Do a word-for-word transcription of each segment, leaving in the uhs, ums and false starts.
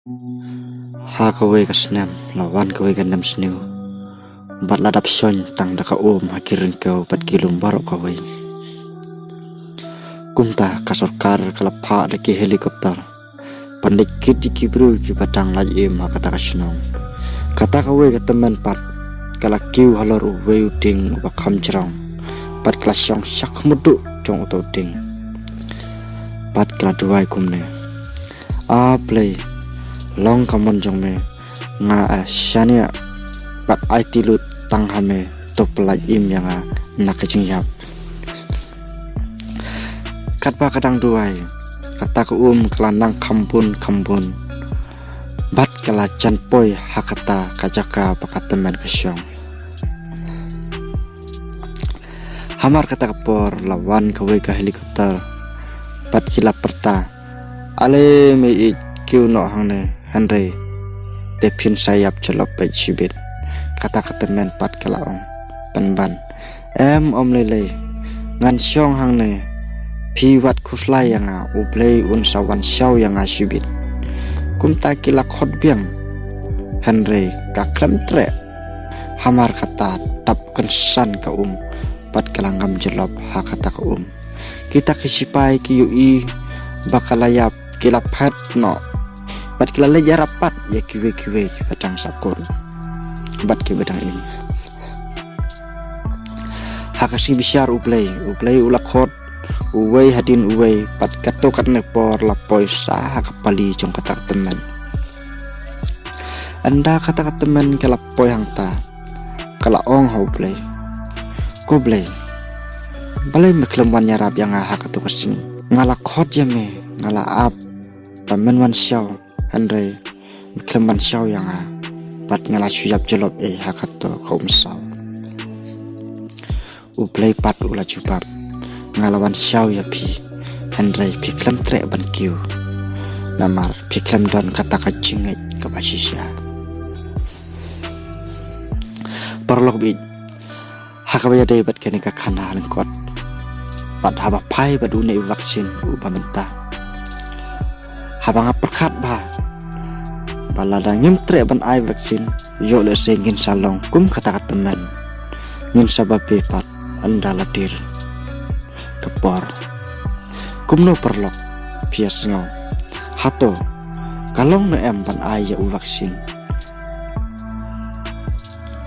Ha kawei ka snem la wan kawei ka nemsniew bad la dap shon tang da ka um ha ki ryngkew bad ki lum baroh kawei. Kumta ka sorkar ka la phah da ki helicopter ban leit kit ïa ki briew kiba dang lait im ha kata ka shnong. Kata kawei ka tymmen pat ka la kiew halor uwei u dieng uba kham jrong bad ka la shong sha khmut duh jong uto u dieng bad ka la duwai kumne: A Blei, long ka mon jong me, nga ai shaniah bad aiti lut tang ha me, to pyllait im ïa nga na ka jingïap. Katba ka dang duwai, kata ka um ka la nang kham bun kham bun bad ka la jan poi ha kata ka jaka ba ka tymmen ka shong. Hamar kata ka por la wan kawei ka helicopter bad ki la pyrta: Ale meiieit, kiew noh hangne, hynrei te phin sa ïap jyllop beit shibit. Kata ka tymmen pat ka la ong: Pynban, em, ym lei lei, ngan shong hangne. Phi wat khuslai ïa nga, U Blei un sa wan shaw ïa nga shibit. Kumta ki la khot biang, hynrei ka khlem treh. Hamar kata tap kynsan ka um bad ka la ngam jyllop ha kata ka um. Kita ki sipai ki ïohi ba ka la ïap, ki la phet noh bad ki la leit ïarap pat ïa kiwei kiwei kiba dang sahkut bad kiba dang im. Ha ka sngi bishar U Blei, U Blei u la khot uwei hadien uwei bad katto katne por la poi sha ha ka pali jong kata ka tymmen. Ynda kata ka tymmen ka la poi hangta, ka la ong ha U Blei: Ko Blei, balei me khlem wan ïarap ïa nga ha kato ka sngi? Nga la khot ïa me, nga la ap ba men wan shaw, hynrei me khlem wan shaw ïa nga bad nga la shu ïap jyllop ei ha kato ka umsaw. U Blei pat u la jubab: Nga la wan shaw ïa phi, hynrei phi khlem treh ban kiew, namar phi khlem don kata ka jingngeit kaba shisha. Paralok baieit, ha kaba ïadei bad kane ka khana lyngkot bad haba phai bad une u vaccine uba mynta, haba nga pyrkhat bha ba lada ngim treh ban ai vaccine, ïoh lehse ngin sa long kum kata ka tymmen, ngin sa babe pat ynda la dier ka por. Kumno paralok, phi ïa sngew? Hato ka long ne em ban ai ïa u vaccine?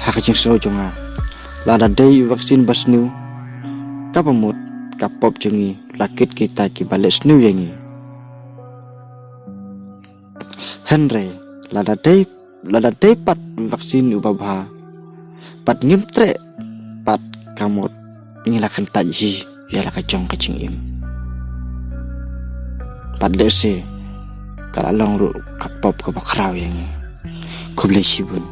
Ha ka jingsngew jong nga, lada dei u vaccine ba sniew, kaba mut ka pop jong ngi la kit kita kiba leh sniew ïa ngi. Hynrei lada dei, lada dei pat u vaccine uba bha bad ngim treh pat, ka mut ngi la kyntait hi ïa la ka jong ka jingim. Bad lehse ka la long ruh ka pop kaba khraw ïa ngi. Khublei shibun.